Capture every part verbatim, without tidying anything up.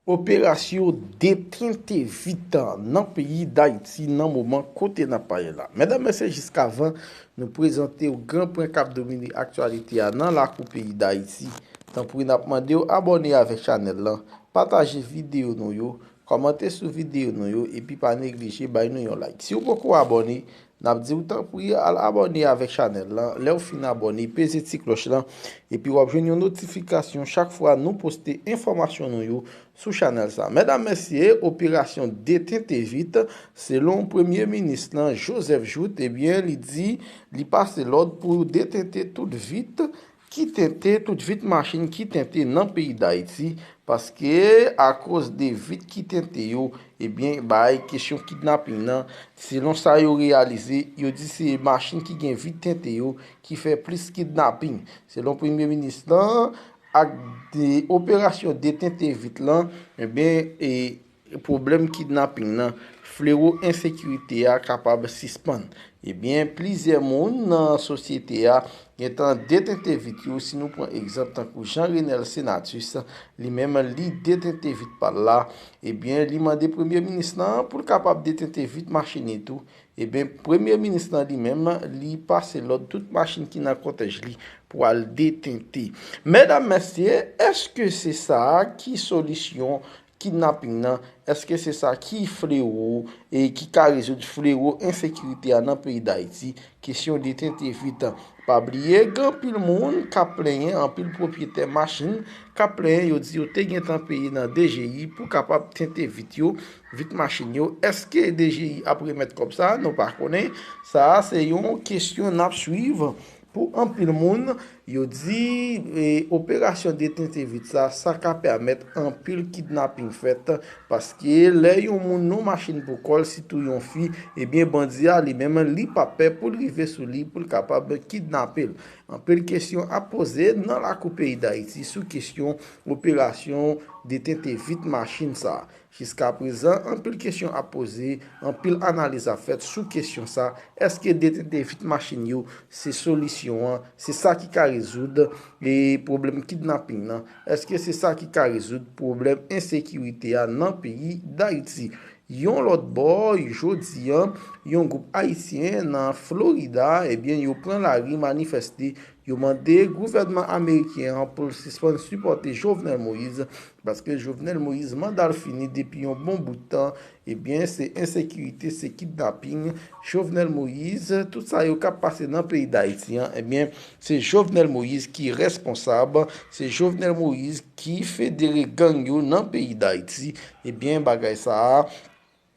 Operasyon detente vit nan peyi Dayiti nan moman kote n ap pale la. Medam, mesye, jiskavan nou prezante w gran pwen k ap domine aktyalite a nan lakou peyi Dayiti, tanpri n ap mande w abòne avèk chanèl lan, pataje videyo nou yo, kòmante sou videyo nou yo, epi pa neglije bay nou yon like. Si w poko abòne, n ap di w tanpri al abòne avèk chanèl lan. Lè w fin abòne, peze ti klòch lan, epi w ap jwenn yon notifikasyon chak fwa nou poste enfòmasyon nou yo sou chanèl sa. Medam, mesye, operasyon detente vit, selon Premye Minis lan, Joseph Jouthe, ebyen, li di li pase lòd pou detente tout vit ki tente, tout vit machin ki tente nan peyi Dayiti, paske akoz de vit ki tente yo, ebyen, bay kesyon kidnaping nan, selon sa yo reyalize, yo di se machin ki gen vit tente yo ki fè plis kidnaping. Selon Premye Minis lan, ak de operasyon detente vit lan, ebyen, e pwoblèm kidnaping nan, flewo ensekirite a kapab sispann. Ebyen, plizyè moun nan sosyete a gentan detente vit yo. Si nou pran egzanp tankou Jean Renel Senatus, li menm li detente vit pa l la. Ebyen, li mande Premye Minis lan pou l kapab detente vit machin li tou. Ebyen, Premye Minis lan li menm, li pase lòd tout machin ki nan kòtèj li pou al detente. Medam, mesye, èske se sa ki solisyon kidnaping nan? Èske se sa ki flewo e ki ka rezoud flewo ensekirite a nan peyi Dayiti? Kesyon detente vit. Pa bliye, gen anpil moun k ap plenyen, anpil pwopyetè machin k ap plenyen, yo di yo te gentan peye nan D G I pou kapab tente vit yo, vit machin yo. Èske D G I ap remèt kòb sa a? Nou pa konnen. Sa a se yon kesyon n ap swiv pou anpil moun. Yo di, e, operasyon detente vit sa, sa ka pèmèt anpil kidnaping fèt, paske lè yon moun nan machin pou kò l, sitou yon fi, ebyen, bandi a li menm, li pa pè pou l rive sou li, pou l kapab kidnape l. Anpil kesyon ap poze nan lakou peyi Dayiti sou kesyon operasyon detente vit machin sa. Jiskaprezan, anpil kesyon ap poze, anpil analiz ap fèt sou kesyon sa. Èske detente vit machin yo se solisyon an? Se sa ki ka rezoud, e, pwoblèm kidnaping nan? Èske se sa ki ka rezoud pwoblèm ensekirite a nan peyi Dayiti? Yon lòt bò, jodi a, yon gwoup ayisyen nan Florida, ebyen, yo pran lari manifeste. Yo mande gouvènman ameriken an pou l sispann sipòte Jovenel Moïse, paske Jovenel Moïse manda l fini depi yon bon bout tan. Ebyen, se ensekirite, se kidnaping. Jovenel Moïse, tout sa yo k ap pase nan peyi Dayiti an, ebyen, se Jovenel Moïse ki responsab, se Jovenel Moïse ki federe gang yo nan peyi Dayiti. Ebyen, bagay sa a,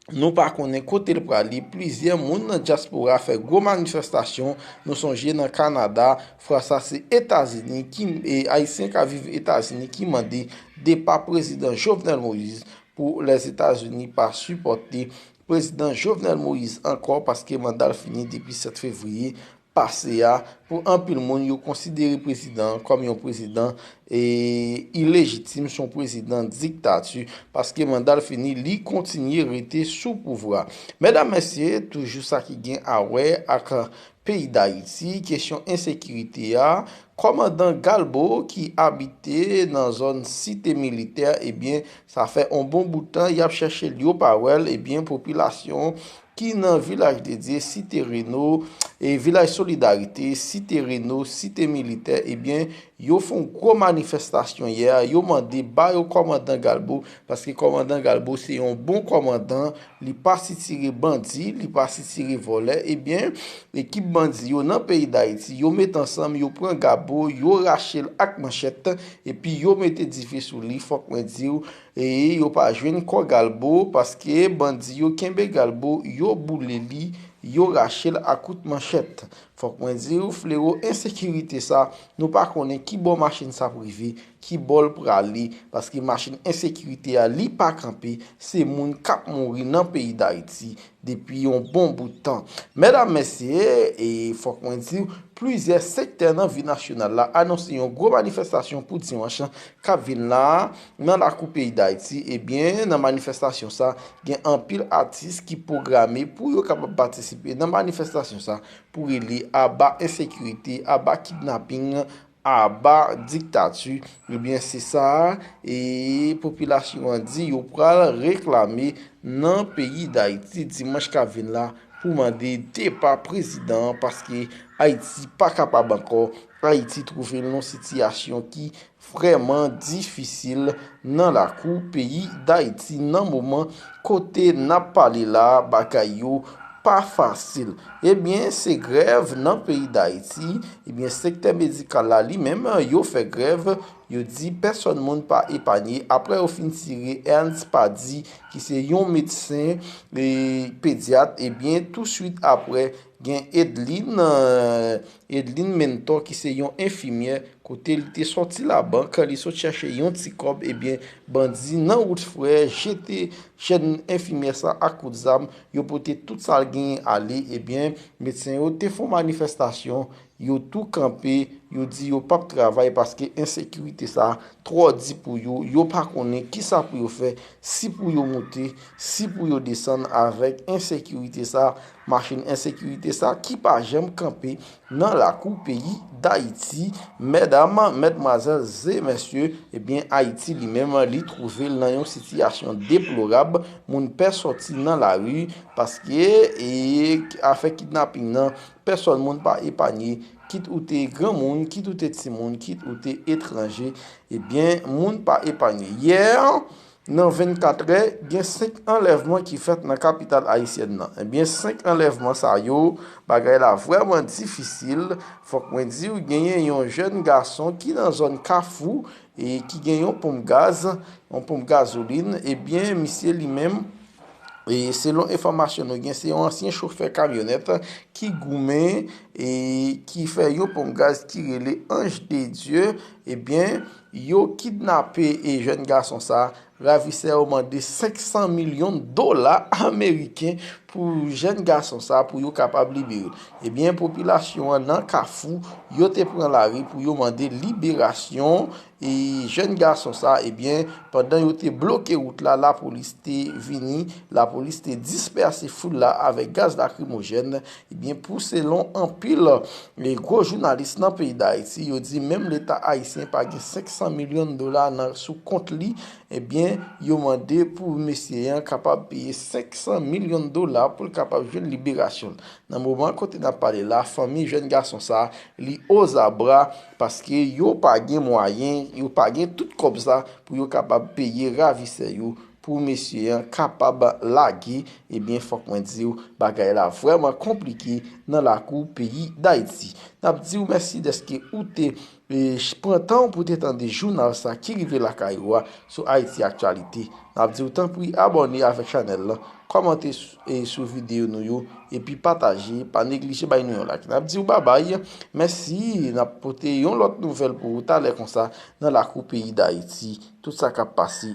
nou pa konnen kote l prale. Plizyè moun nan dyaspora fè gwo manifestasyon. Nou sonje nan Kanada, fwa sa se Etazini ki, e, Ayisyen k ap viv Etazini ki mande depa prezidan Jovenel Moïse pou Lèzetazini pa sipòte prezidan Jovenel Moïse ankò, paske manda l fini depi sèt fevriye pase a. Pou anpil moun, yo konsidere prezidan an kòm yon prezidan, e, ilejitim, se yon prezidan diktati, paske manda l fini, li kontinye rete sou pouvwa. Medam, mesye, toujou sa ki gen a wè ak peyi Dayiti, kesyon ensekirite a, kòmandan Galbo ki abite nan zòn Site Militè, ebyen, sa fè on bon bout tan y ap chèche l, yo pa wè l, ebyen, popilasyon ki nan Vilaj de Dye, Site Reno, e Vilaj Solidarite, Site Reno, Site Militè, ebyen, yo fè yon gwo manifestasyon yè, yo mande ba yo kòmandan Galbo, paske kòmandan Galbo se yon bon kòmandan, li pa sitire bandi, li pa sitire vòlè, ebyen, ekip bandi yo nan peyi Dayiti, yo met ansanm, yo pran Galbo, yo rache l ak manchèt, epi yo mete dife sou li, fòk mwen di w, e yo pa jwenn kò Galbo, paske bandi yo kenbe Galbo, yo boule li, yo rache l ak kout manchèt. Fòk mwen di w, flewo ensekirite sa, nou pa konnen ki bò machin sa ap rive, ki bò l prale, paske machin ensekirite a, li pa kanpe, se moun k ap mouri nan peyi Dayiti depi yon bon bout tan. Medam, mesye, e fòk mwen di w, plizyè sektè nan vi nasyonal la anonse yon gwo manifestasyon pou dimanch k ap vin la a nan lakou peyi Dayiti. Ebyen, nan manifestasyon sa, gen anpil atis ki pwograme pou yo kapab patisipe nan manifestasyon sa pou rele aba ensekirite, aba kidnaping, aba diktati. Ebyen, se sa e popilasyon an di yo pral reklame nan peyi Dayiti dimanch k ap vin la pou mande depa prezidan an, paske Ayiti pa kapab ankò. Ayiti twouve l nan yon sitiyasyon ki vrèman difisil nan lakou peyi Dayiti nan moman kote n ap pale la, bagay yo pa fasil. Ebyen, se grèv nan peyi Dayiti. Ebyen, sektè medikal la li menm, yo fè grèv. Yo di pèsòn moun pa epanye. Apre yo fin tire Ernst Pady, ki se yon medsen e pedyat, ebyen, touswit apre, gen Edline, eh, Edline Mentor, ki se yon enfimyè, kote li te sòti labank, li sot chèche yon ti kòb, ebyen, bandi nan wout frè jete jèn enfimyè sa ak kout zam, yo pote tout sa l genyen ale, ebyen, medsen yo te fè yon manifestasyon, yo tou kanpe, yo di yo p ap travay paske ensekirite sa twò di pou yo, yo pa konnen kisa pou yo fè, si pou yo moute, si pou yo desann avèk ensekirite sa, machin ensekirite sa ki pa janm kanpe nan lakou peyi Dayiti. Medam, medmwazèl e mesye, ebyen, Ayiti li menm, li twouve l nan yon sitiyasyon deplorab. Moun pè sòti nan lari paske e, afè kidnaping nan, pèsòn moun pa epanye, kit ou te granmoun, kit ou te timoun, kit ou te etranje, ebyen, moun pa epanye. Yè, nan vennkatrè, gen senk anlèvman ki fèt nan kapital ayisyèn nan. Ebyen, senk anlèvman sa yo, bagay la vrèman difisil. Fòk mwen di w, genyen yon jèn gason ki nan zòn Kafou e ki gen yon ponp gaz, yon ponp gazolin. Ebyen, misye li menm, e selon enfòmasyon nou gen, se yon ansyen chofè kamyonèt ki goumen e ki fè yon ponp gaz ki rele Ange de Dieu. Ebyen, yo kidnape e jèn gason sa. Ravisè yo mande senk san milyon dola ameriken pou jèn gason sa pou yo kapab libere l. Ebyen, popilasyon an nan Kafou, yo te pran lari pou yo mande liberasyon e jèn gason sa. Ebyen, pandan yo te bloke wout la, lapolis te vini, lapolis te dispèse foul la avèk gaz lakrimojèn. Ebyen, pou selon anpil e gwo jounalis nan peyi Dayiti, yo di menm Leta ayisyen pa gen senk san milyon dola nan, sou kont li. Ebyen, yo mande pou mesye an kapab peye senk san milyon dola pou l kapab jwenn liberasyon l. Nan moman kote n ap pale la, fanmi jèn gason sa, li ozabra paske yo pa gen mwayen, yo pa gen tout kòb sa pou yo kapab peye ravisè yo pou mesye an kapab lage. Ebyen, fòk mwen di w, bagay la vrèman konplike nan lakou peyi Dayiti. N ap di w mèsi dèske ou te e, ch- pran tan w pou te tande jounal sa ki rive lakay ou a sou Ayiti Aktyalite. N ap di w tanpri abòne avèk chanèl lan, kòmante s- e sou videyo nou yo, epi pataje, pa neglije bay nou yon like. N ap di w babay, mèsi, n ap pote yon lòt nouvèl pou ou talè konsa nan lakou peyi Dayiti. Tout sa k ap pase